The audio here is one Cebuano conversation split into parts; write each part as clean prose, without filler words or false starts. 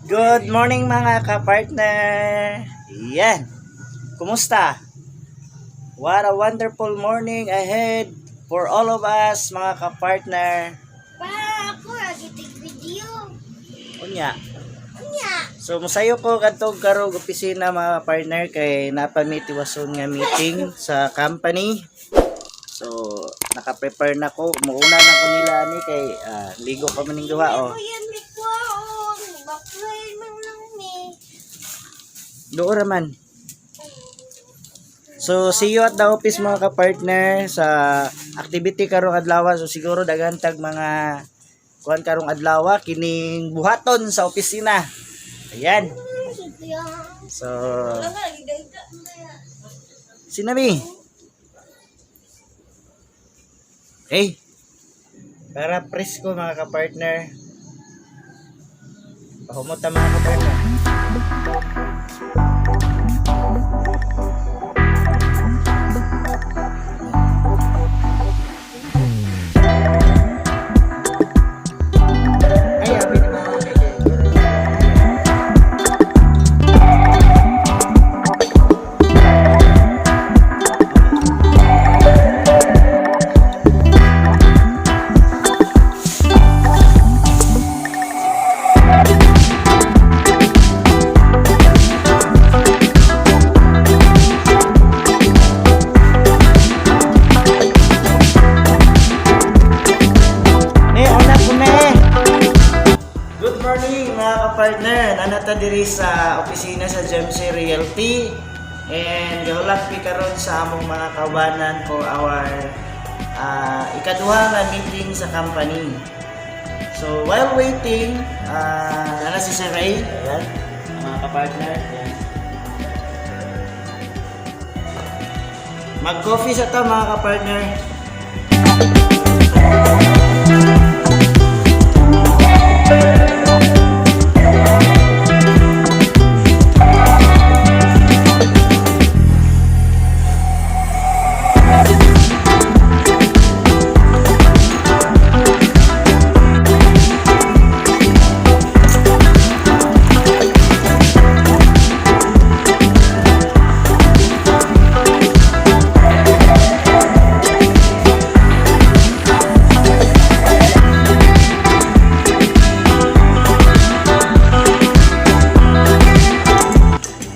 Good morning, mga ka-partner! Yan. Kumusta? What a wonderful morning ahead for all of us, mga ka-partner. Para ako lagi tig video. Unya. Unya. So musayo ko kadtong karong opisina, mga partner, kay napamitiwason nga meeting sa company. So naka-prepare na ko. Muuna na ko nila ani kay ligo pa man ning duha oh. Ako yan may kwaon. Baklay man lang ni. Doon raman. So see you at the office, mga ka-partner, sa activity karong adlaw. So siguro daghan tag mga kuan karong adlaw kining buhaton sa opisina. Ayan. So sinabi. Okay. Para presko, mga ka-partner. Pahumot ta, mga ka-partner. Ay, abi ni mga kaibigan. Me, una ko me. Good morning, mga ka-partner. Nanata diri sa opisina sa GMC Realty. And gahulak pi karon sa among mga kawanan for our ikaduha nga meeting sa company. So while waiting, nana si Sir Ray, ayan, ang mga ka-partner. Ayan. Mag-coffee sa ta, mga ka-partner.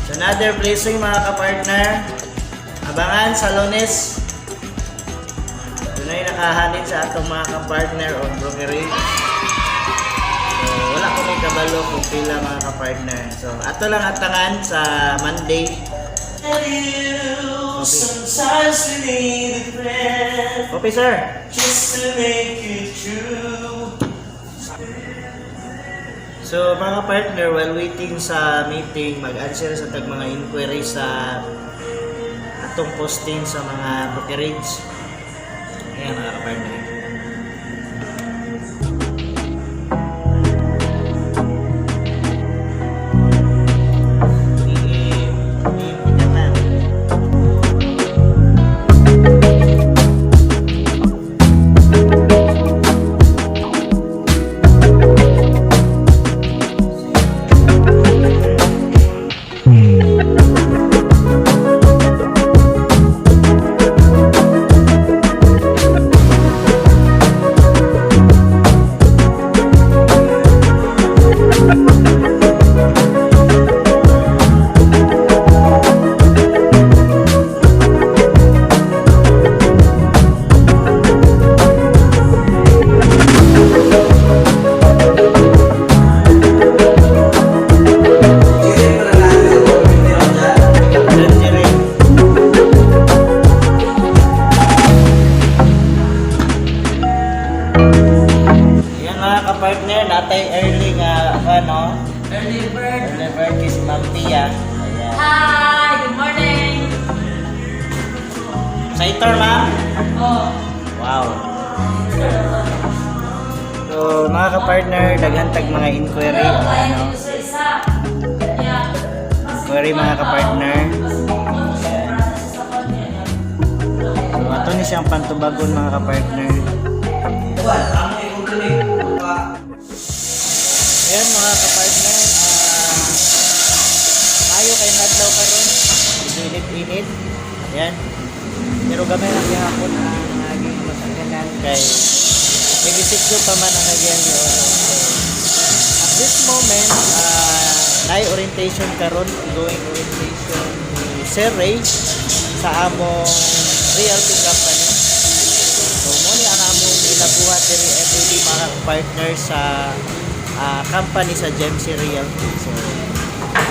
So another blessing, mga ka-partner. Abangan sa Lunes. Dunay nakahalin sa atong mga ka-partner on brokerage. So wala ko may kabalo kung pila, mga ka-partner. So ato lang atangan sa Monday. You sometimes you need a friend Okay, sir. just to make it true. So mga partner, while waiting sa meeting, mag-answer sa tag mga inquiry sa atong posting sa mga brokerage. Ayan, mga partner. Jerry. Ayan, mga ka-partner, natay early nga ano, Early bird. Early bird is Ma'am Pia. Ayan. Hi, good morning. Saiter, ma'am? Oh. Wow. So, mga ka-partner, daghan tag mga inquiry. Hello, kaya Ano, dito sa isa. Yeah. Inquiry, mga ka-partner. So, ato ni siyang pantubagon, mga ka-partner. Ayan, mga ka-partner, Init-init. Ayan. Pero gamay lang gihapon ang aging masakyanan kay nag-isip pa man ang Cagayan de Oro. So, at this moment, naay orientation karon, ongoing orientation ni Sir Ray sa among realty company. So, mo ni ang among ginabuhat diri everyday, mga partner, sa company sa Gemc Realty. So,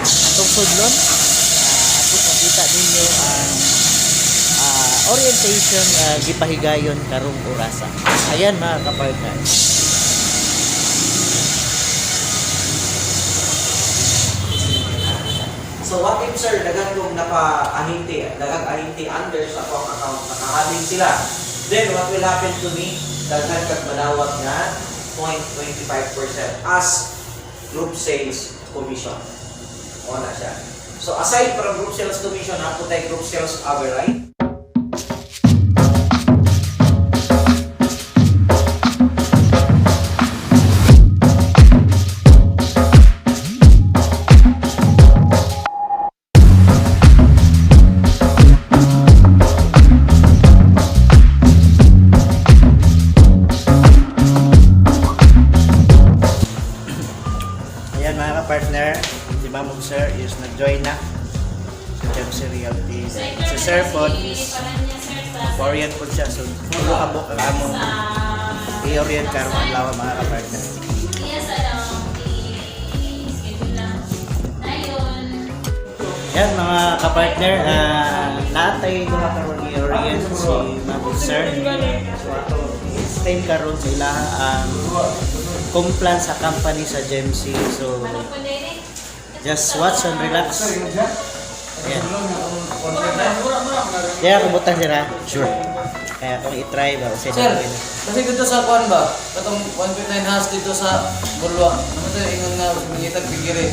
atong sudlon, at least makita ninyo ang orientation gipahigayon karong orasa. Ayan, mga kapartner. So what if, sir, daghan kong napa-ahinte, daghang ahinte under sa akong account, nakahabing sila. Then what will happen to me? Daghan kag manawag na 0.25% as group sales commission. O na siya. So aside from group sales commission, ako tayo group sales override. Ayan, mga ka-partner, si Ma'am ug Sir is nag-join na sa Gemc Realty. Si Sir po is orient po siya. So, puro kabok ang among i-orient karong adlaw, mga ka-partner. Yes, ano, i-schedule lang. Dayon. Yan, mga ka-partner, natay duha karon i-orient si Ma'am ug Sir. So ato i-explain karon sa ilaha ang complan sa company sa Gemc. So Ano po na yun eh? just watch and relax. Ayan. Kaya kumutan sila? Sure. Kaya kung i-try ba, kasi Sir, kasi dito sa kuan ba? Katong 1.9 has dito sa Bulwa. Ano to ingon nga mangitag pigiri.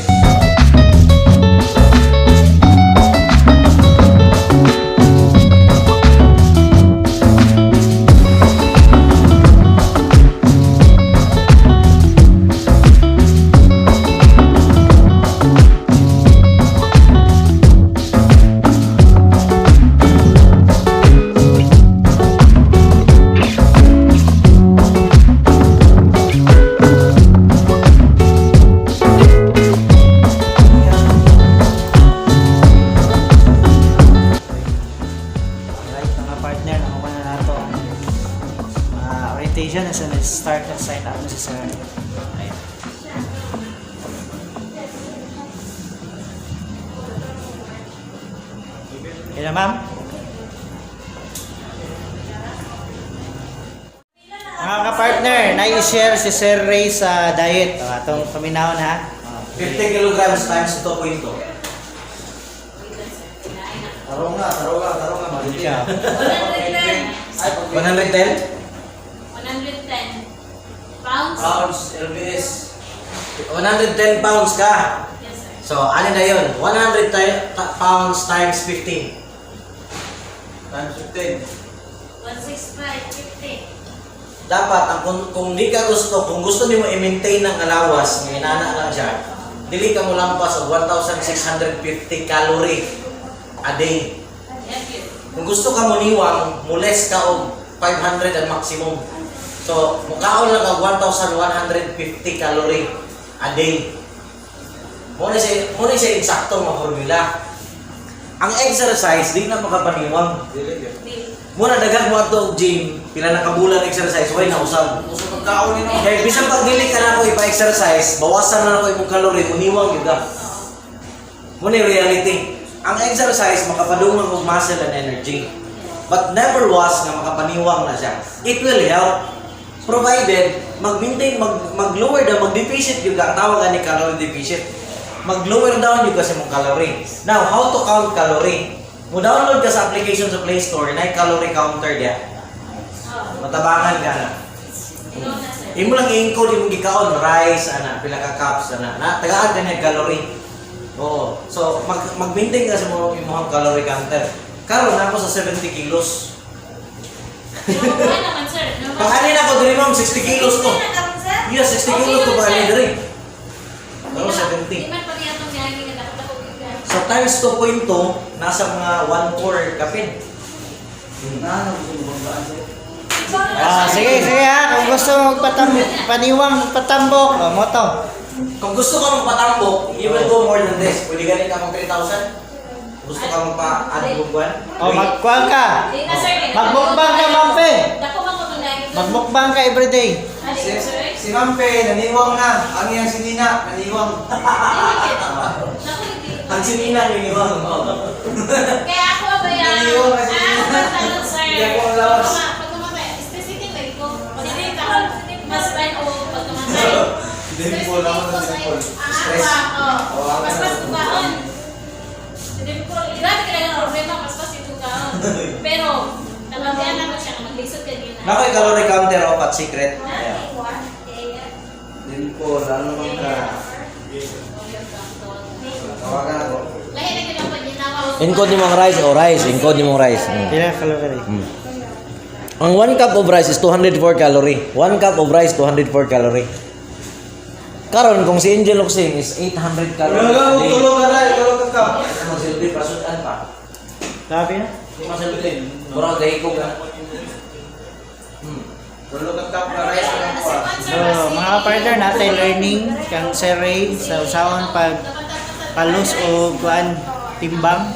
Alright, mga partner, nakuha na nato ang orientation as in start and sign up na si Sir. Ayan. Okay na, ma'am? Mga ka-partner, nai-share si Sir Ray sa diet. O, atong paminahon ha. 50 kilograms times 2.2. Tarong nga, tarong nga, tarong nga. Ano siya? 110. 110? 110 pounds? Pounds, LBS. 110 pounds ka. Yes, sir. So, ano na yun? 100 pounds times 15. Times 15. 165, 50. Dapat, ang, kung di ka gusto, kung gusto nimo i-maintain ang alawas, nga inana lang siya, dili ka mo lampas og 1,650 calorie a day. Yes, yun. Kung gusto ka mo niwang, mules ka og 500 ang maximum. So, mukaon lang og 1,150 calorie a day. Mo na siya eksakto nga formula. Ang exercise, di na makapaniwang. Di. Muna daghan mo ato og gym, pila na ka bulan exercise, way na usab. Uso pagkaon ni no. Kay bisan pag dili ka na ako ipa-exercise, bawasan na ako imong calorie, muniwang gyud ka. Mo na yung reality. Ang exercise makapadungan og muscle and energy. But never was nga makapaniwang na siya. It will help provided mag-maintain, mag-lower down, mag-deficit yung ka. Ang tawag ani calorie deficit. Mag-lower down yung kasi mong calorie. Now, how to count calorie? Mo download ka sa application sa Play Store, na calorie counter diya. Oh, Matabangan ka na. ikaw na, sir. Imo lang i-encode imong gikaon, rice ana, pila ka cups ana. Na tagaan ka niya calorie. Oo. So mag-maintain ka sa imong imong calorie counter. Karon ako sa 70 kilos. Pero okay naman, sir. Naman. Pag ani na ako diri, ma'am, 60 kilos ko. Na karon, sir? Yes, 60 Okay kilos ko yun, pag ani sir. diri. Di Pero man- 70. Di man pag iyatong gagi nga dapat ako gigan. So times 2.2, Nasa mga 1.4 kapin. Ah, sige, sige ha. Kung gusto mo paniwang magpatambok, oh, moto. Kung gusto ka magpatambok, you will go more than this. Pwede ganin ka mag 3,000. Gusto ka magpa-add mo buwan? Oh, magkuhan ka. Di na, sir. Kay Magmukbang ka, Ma'am Pe. Dako man ko itong naging. Magmukbang ka everyday. Ano Si, yun, sir? si Ma'am Pe, naniwang na. Ang iyang si Nina, naniwang. Naku, hindi. Ang sinina ni Niwang. Kaya ako ba yan? Naniwang kasi. Ah, ako ba tanong, sir? Hindi ako ang lawas. Pag kumatay, specific lagi ko. Pag mas ban o pag kumatay. Dimple ako na dimple. Stress. Oo, Ah, ako Paspas na. tugaon. Dimple. Grabe ka lang ang problema, paspas itugaon. Pero, nabantayan ako siya nga maglisod ka din. Nakoy calorie counter o pat secret. Ayan. Dimple, ano man ka. Tawagan ako. Lahi na kita pag ginawa. Encode ni mong rice o rice, encode ni mong rice. Pila calorie? Ang 1 cup of rice is 204 calorie. 1 cup of rice 204 calorie. Karon kung si Angel Locsin is 800 calorie. Tulog, tulog ka na, tulog ka ka. Magsilbi pasudan pa. Sabi na? Di masilbi. Mura gahikog na. Tulog ka cup na rice na lang ko ah. So, mga partner natin learning kang Sir Ray sa usahon pag palus o kuan timbang.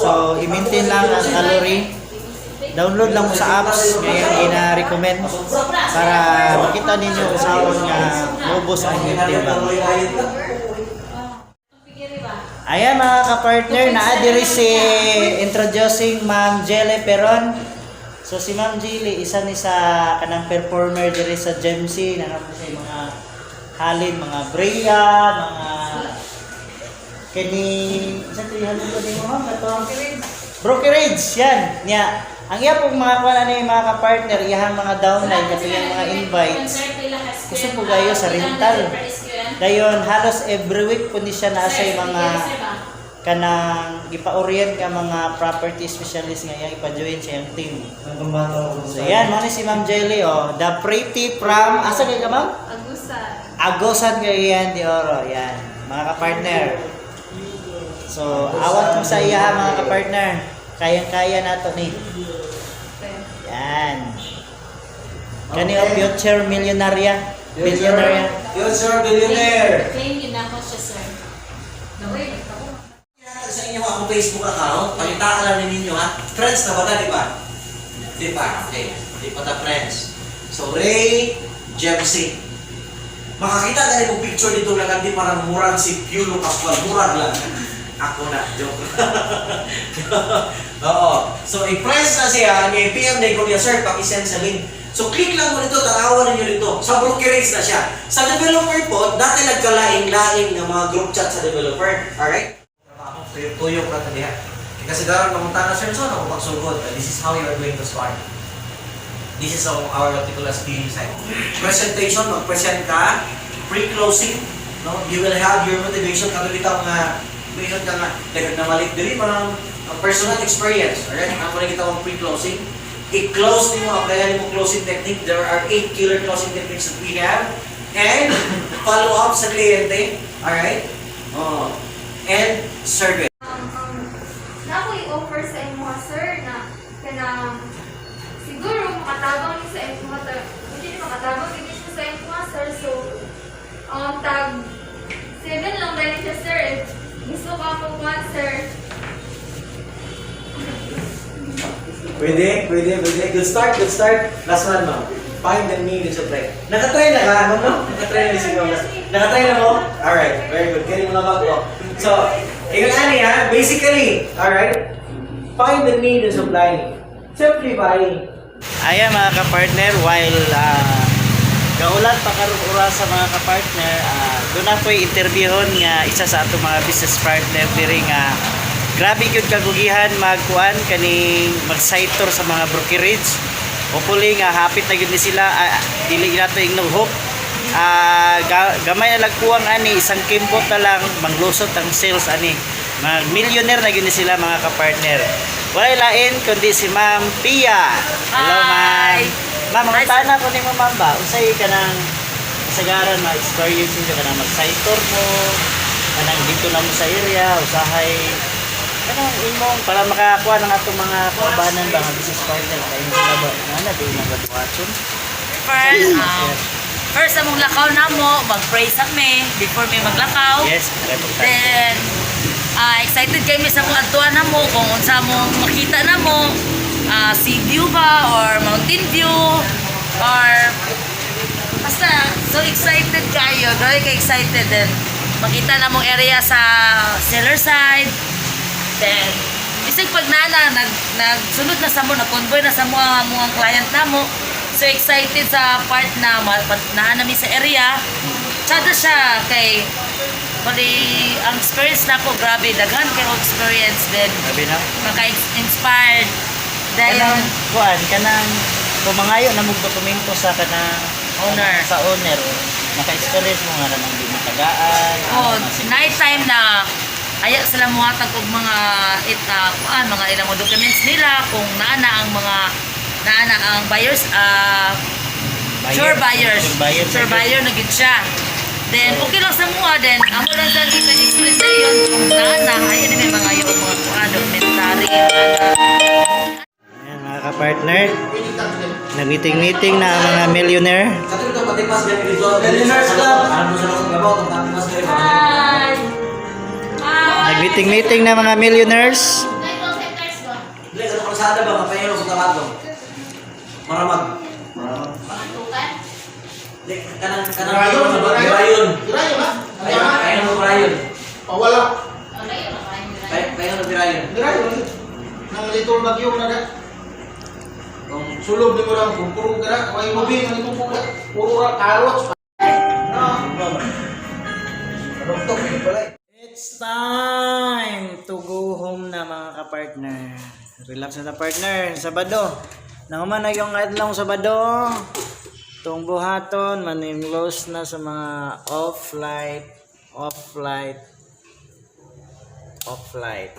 So, i-maintain lang ang calorie. Download lang mo sa apps ngayon gina-recommend para makita ninyo usahon nga mubos ang inyong timbang. Ayan mga kapartner, naa diri si introducing Ma'am Jelly Peron. So si Ma'am Jelly isa ni sa kanang performer diri sa GMC na sa mga halin, mga Brea, mga kini isa to halin ko nimo ma'am katong brokerage yan niya. Ang iya pong mga kuan ani mga kapartner, iyahang mga downline katong iyang mga invites. Gusto po kayo sa rental. Dayon halos every week po ni siya naa sa mga kanang gipa-orient ka mga property specialist nga iyang ipa-join sa iyang team. So yan, mo ni si Ma'am Jelly oh, the pretty from asa kay ka ma'am? Agusan. Agosan Cagayan de Oro, yan, mga kapartner. So, awat mo sa iya ha, mga kapartner. Kayang-kaya nato ni. Yan. Kani oh, future millionaire. Billionaire. Future billionaire. Claim yun ako siya, sir. Sa inyo akong Facebook account, pangitaan lang ninyo ha. Friends na ba ta, di ba? Di pa, okay. Di pa ta friends. So, Ray Jemsey. Makakita ka rin picture dito lang hindi parang murag si Piolo Pascual. Murag lang. Ako na, joke. Oo. So, i-press na siya, niya i-PM na niya, sir, pakisend sa link. So, click lang mo dito, tanawan ninyo dito. Sa brokerage na siya. Sa developer po, dati nagkalain-lain ng mga group chat sa developer. Alright? Trabaho, tuyok-tuyok na diha. Kasi daran mamunta na sir, so ako pagsugod. This is how you are going to start. This is our what we call as deal side. Presentation, mag-present ka, pre-closing, no? You will have your motivation kato bitaw nga motivation ka nga daghan na malik diri ma'am, ang personal experience. Alright, amo na kita ang pre-closing. I-close nimo, applyan nimo closing technique. There are 8 killer closing techniques that we have. And follow up sa kliyente, alright? Oh. And survey. Na ako i-offer sa imo sir na kanang siguro makatabang ni sa imo hindi ni makatabang gid siya sa imo sir, so tag 7 lang dahil siya sir. If gusto ka mo kuan sir. Pwede, pwede, pwede. Good start, good start. Last one, ma'am. Find the need and supply. Nakatry na ka, ma'am, no? Nakatry na si ma'am. Nakatry na mo? Alright, very good. Kaya mo na bago. So, ingon ani ha, basically, alright? Find the need and supply. Simplify. Ayan mga kapartner, while gaulan pa karon oras sa mga kapartner, doon ako'y interviewon nga isa sa atong mga business partner diri nga grabe gyud kagugihan magkuan kaning mag-site tour sa mga brokerage. Hopefully nga hapit na gyud ni sila, dili nato ingnog hope. Gamay na lagkuang ani, isang kimbot na lang manglusot ang sales ani. Mag millionaire na gyud ni sila mga kapartner. Walay lain kundi si Ma'am Pia. Hello ma'am. Hi. Ma'am, Hi, ang sir. tana ko nimo ma'am ba? Unsay kanang kasagaran ma experience ninyo kanang mag site tour mo, kanang dito na mo sa area, usahay Kanang imong para makakuha ng atong mga kaubanan ba nga business partner kay sila ba nga na di nga buhaton. First, first among lakaw namo, mag-pray sa mi before mi maglakaw. Yes, importante. Then, excited kami sa mga adtuan namo kung unsa mong makita namo, sea view ba or mountain view or basta so excited kayo, grabe ka excited then makita namong area sa seller side. Then bisag pag nana nagsunod na sa mo, nag-convoy na sa mo ang mga client namo. So excited sa part na naa nami sa area. Tsada siya kay bali ang experience nako grabe daghan kay og experience then Grabe na. maka-inspired dahil Kanang kuan kanang pumangayo na mong dokumento sa kanang Owner. Sa owner. Naka-experience mo nga kanang di matagaan. oh, ano, mga night time na aya sila muhatag og mga it kuan mga ilang mga documents nila kung naa na ang mga naa na ang buyers buyer. sure buyers. Sure buyer. Sure buyer na gid siya. Then okay lang sa mua then amo lang sa explain na yun kung naa na ay may mga yung mga kuan documentary ana. Ayan, mga ka-partner. Na-meeting-meeting na ang mga millionaire. Sa ito patipas ganito dito. Millionaires Club. Ano sa mga gabaw kung patipas ganito. Hi! Hi! Nag-meeting-meeting na mga millionaires. Nine call centers ba? Dili sa kalsada ba mapayelo sa tabato. Maramag. Pangantukan? Di kanang kanang Girayon. Girayon ha? Kayo kayo mo girayon. Pawala. Wala yun, makain nila. Kayo kayo mo girayon. Girayon. Nang little bagyo na da. Kung Sulog ni mo lang kung puro ka na. Way mo bin ang itong puro. Puro ra carrots. Rugtong pala. It's time to go home na mga ka-partner. Relax na ta, partner. Sabado. Nanguman na yung adlaw Sabado. Itong buhaton, manimlos na sa mga off-light, off-light, off-light.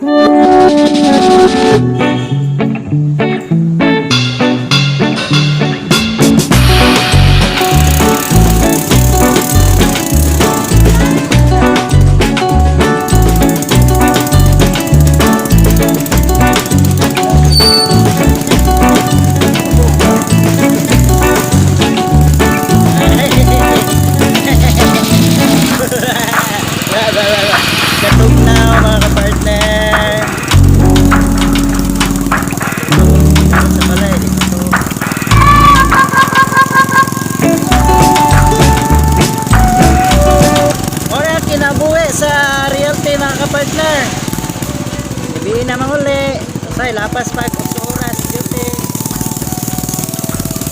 Ba, ba, ba, ba. Katog na mga ka-partner. Sa balay, dito. Ora kinabuhi sa realty mga ka-partner. Gabi na uli. Kasi lapas pa 8 oras duty.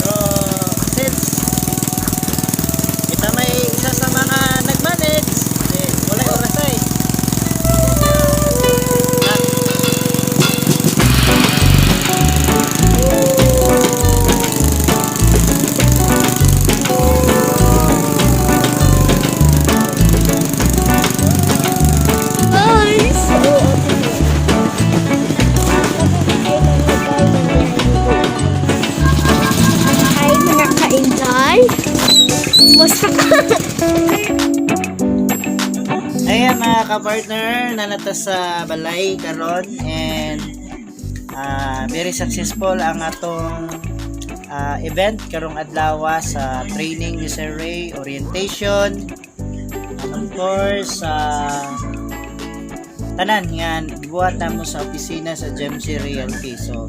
So, since kita may isa sa mga nag-manage, eh, wala oras ay. Ah. Hi mga ka-enjoy! Kumusta ka? Ayan mga ka-partner, nanata sa balay karon and very successful ang atong event karong adlaw sa training ni Sir Ray, orientation, and of course tanan nga buhat namo sa opisina sa GMC Realty. So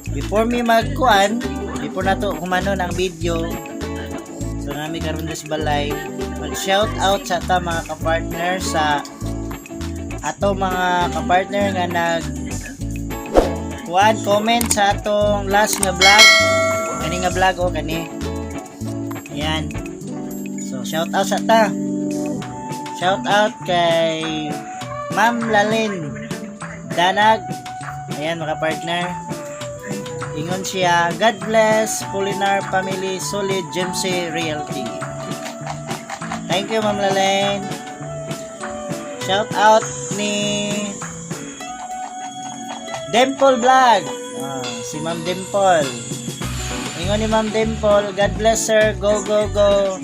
before mi magkuan, before nato humanon ang video, so nami karon sa balay, mag-shout out sa ta mga ka-partner sa ato mga ka-partner nga nag kuan comment sa atong last nga vlog. Kani nga vlog o kani. Ayan. So shout out sa ta. Shout out kay Ma'am Lalin Danag. Ayan mga partner. Ingon siya, God bless Pulinar Family Solid GMC Realty. Thank you, Ma'am Lalaine. Shout out ni Dimple Vlog. Si Ma'am Dimple. Ingon ni Ma'am Dimple, God bless her. Go, go, go.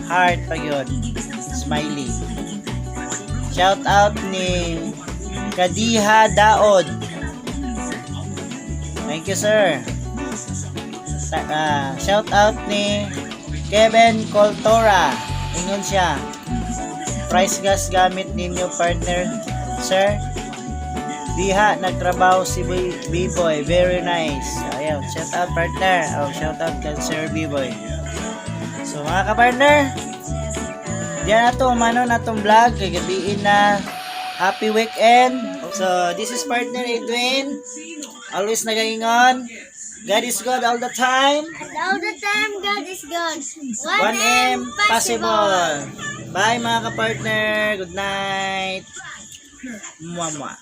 Heart pa yun. Smiley. Shout out ni Kadiha Daod. Thank you, sir. Shout out ni Kevin Coltora. Ingon siya. Price gas gamit ninyo, partner, sir. Diha nagtrabaho si B-Boy. Very nice. Ayun, shout out, partner. Oh, shout out kay Sir B-Boy. So mga ka-partner, diyan na to, mano na tong vlog. Kagabiin na. Happy weekend. So, this is partner Edwin. Always nagaingon. God is good all the time. And all the time, God is good. 1M possible. Bye, mga ka-partner. Good night. Mwah, mwah.